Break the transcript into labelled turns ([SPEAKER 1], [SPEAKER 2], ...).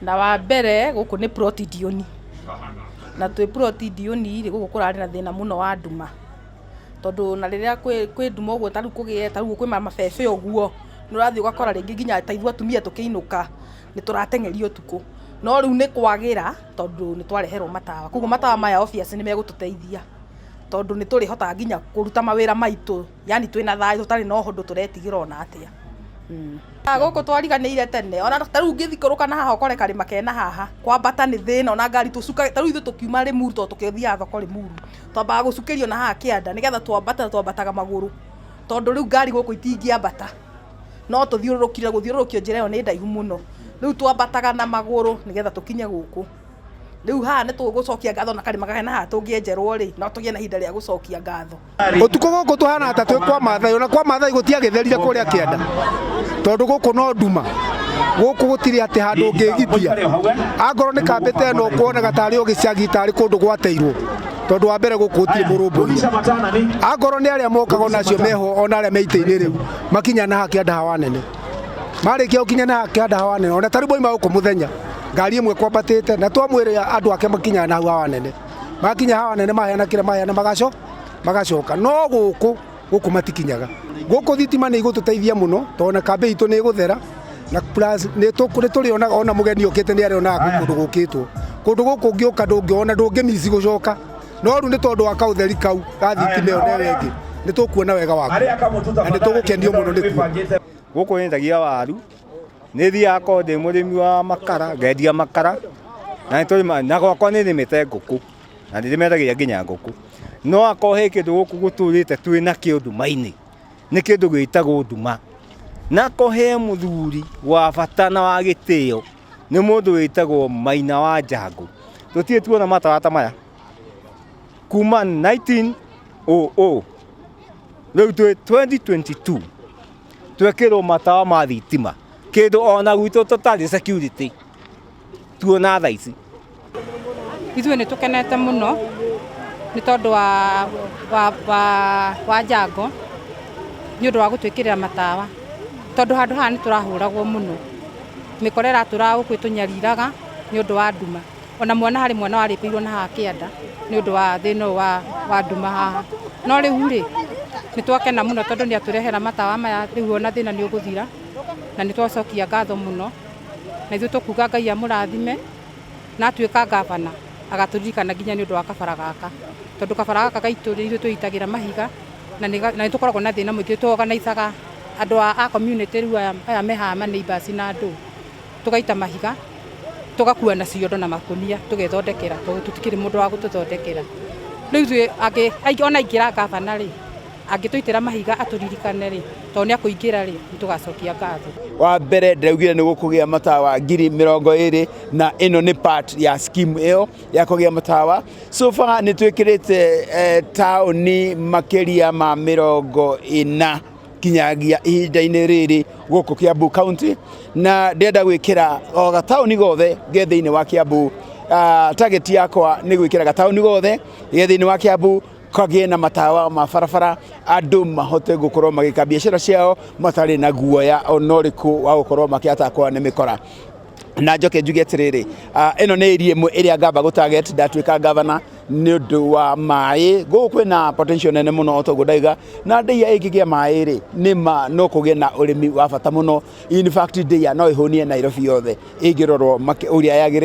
[SPEAKER 1] Na wa mbere gũkũ nĩ plot Ndiũni, na twĩ plot Ndiũni rĩ, gũkũ kũrarĩ na thĩna mũno wa nduma, tondũ ona rĩrĩa kwĩ nduma ũguo ta rĩu kũgĩe ta rĩu kwĩna mabebe ũguo, nĩ ũrathiĩ ũgakora rĩngĩ nginya ta ithuĩ atumia tũkĩinũka nĩ tũrateng'erio ũtukũ. No rĩu nĩ kwagĩra tondũ nĩ twareherwo matawa, koguo matawa maya obvious nĩ megũtũteithia, tondũ nĩ tũrĩhotaga nginya kũruta mawĩra maitũ, yaani twĩna thayũ tũtarĩ na ũndũ tũretigĩra ona atĩa. Gũkũ twariganĩire tene, ona ta rĩu ũngĩikũrũka na haha ũkore karĩma kena haha, kwambata nĩ thĩna ona ngari ta rĩu ithuĩ tũkiuma Rĩmuru tondũ tũgĩthiaga thoko Rĩmuru, twambaga gũcukĩrio na haha kĩanda nĩgetha twambata twambataga magũrũ, tondũ rĩu ngari gũkũ itingĩambata, no tũthiũrũrũkire gũthiũrũrũkio njĩra ĩyo nĩ ndaihu mũno, rĩu twambataga na magũrũ nĩgetha tũkinye gũkũ. Rĩu haha nĩ tũgũcokia ngatho na karĩma kena haha tũngĩenjerwo rĩ, no tũgĩe na ihinda rĩa gũcokia ngatho.
[SPEAKER 2] Ũtukũ gũkũ tũhana ta twĩ kwa Maathai, ona kwa Maathai gũtiagĩtherire kũrĩa kĩanda, tondũ gũkũ no nduma, gũkũ gũtirĩ atĩ handũ ũngĩgitia, angorwo nĩ kambĩ ta ĩno ũkuonaga tarĩ o gĩcagi tarĩ kũndũ gwateirwo, tondũ wa mbere gũkũ gũtirĩ mũrũmbũiya, angorwo nĩ arĩa mokaga ona acio meho ona arĩa me itĩ-inĩ rĩu makinya na haha kĩanda hawa nene, marĩkia gũkinya na haha kĩanda hawa nene, ona tarĩu moima gũkũ mũthenya, ngari ĩmwe kwambatĩte na twamwĩra andũ ake makinyaga na hau hawa nene, makinya hawa nene maheana kĩrĩa maheana magacoka no gũkũ gũkũ matikinyaga. Gũkũ thitima nĩ igũtũteithia mũno tondũ ona kambĩ itũ nĩ ĩgũthera na plus nĩ tũrĩonaga ona mũgeni okĩte nĩ arĩonaga kwĩ kũndũ gũkĩtwo. Kũndũ gũkũ ũngĩũka ndũngĩona ndũngĩmici gũcoka no rĩu nĩ tondũ wa kaũtheri kau ga thitima ĩyo na ĩyo ĩngĩ nĩ tũkuona wega wakuo na nĩ tũgũkenio mũno nĩkuo.
[SPEAKER 3] Gũkũ nyendagia waru, nĩ thiaga korwo ndĩ mũrĩmi wa makara ngendia makara na nĩ tũrĩmaga na gwakwa nĩ nĩmĩte ngũkũ na nĩ ndĩmendagia nginya ngũkũ. No akorwo he kĩndũ gũkũ gũtũrĩte twĩnakĩo nduma-inĩ nĩ kĩndũ gĩtagwo nduma. Na akorwo he mũthuri wa bata na wa gĩtĩo nĩ mũndũ wĩtagwo Maina wa Njangũ. Tũtirĩ tuona matawa ta maya kuma 1900 rĩu twĩ 2022 twekĩrwo matawa ma thitima kĩndũ ona gwitũ tũtarĩ security tuona thaa ici.
[SPEAKER 4] Ithuĩ nĩ tũkenete mũno nĩ tondũ wa, wa, wa, wa Njango nĩ ũndũ wa gũtwĩkĩrĩra matawa, tondũ handũ haha nĩ tũrahũragwo mũno, mĩkora ĩratũraga gũkũ ĩtũnyariraga nĩ ũndũ wa nduma. Ona mwana harĩ mwana warĩpĩirwo na haha kĩanda nĩ ũndũ wa thĩna ũyũ wa nduma haha. No rĩu rĩ, nĩ twakena mũno tondũ nĩ atũrehera matawa maya, rĩu ona thĩna nĩ ũgũthira na nĩ twacokia ngatho mũno. Na ithuĩ tũkuga Ngai amũrathime na atuĩka ngabana agatũririkana nginya nĩ ũndũ wa kabara gaka. Tondũ kabara gaka gaitũ nĩ ithuĩ twĩitagĩra mahiga na nĩ tũkoragwo na thĩna mũingĩ, tũ organize aga andũ a community rĩu aya me haha ma neighbours na andũ, tũgaita mahiga tũgakua na ciondo na makũnia tũgethondekera tondũ tũtikĩrĩ mũndũ wa gũtũthondekera. Rĩu ithuĩ ona aingĩra ngabana rĩ, angĩtũitĩra mahiga atũririkane rĩ, tondũ nĩ akũingĩra rĩ, nĩ tũgacokia ngatho.
[SPEAKER 5] Wa mbere ndĩraugire nĩ gũkũgĩa matawa 20,000 na ĩno nĩ part ya scheme ĩyo ya kũgĩa matawa. So far nĩ twĩkĩrĩte taũni makĩria ma 40 kinyagia ihinda-inĩ rĩrĩ gũkũ Kiambu County, na ndĩrenda gwĩkĩra o gataũni gothe ge thĩinĩ wa Kiambu. Target yakwa nĩ gwĩkĩra gataũni gothe ge thĩinĩ wa Kiambu kagĩe na matawa ma barabara, andũ mahote gũkorwo magĩka biacara ciao matarĩ na guoya ona ũrĩkũ wa gũkorwo makĩatakwo nĩ mĩkora. Na njoke njuge atĩrĩrĩ, ĩno nĩ area ĩmwe ĩrĩa ngamba gũ target ndatuĩka governor nĩ ũndũ wa maĩ. Gũkũ kwĩna potential nene mũno o toguo ndauga, na Ndeiya ĩngĩgĩa maĩ rĩ, nĩ ma no kũgĩe na ũrĩmi wa bata mũno. In fact Ndeiya no ĩhũnie Nairobi yothe ĩngĩrorwo ũrĩa yagĩrĩire.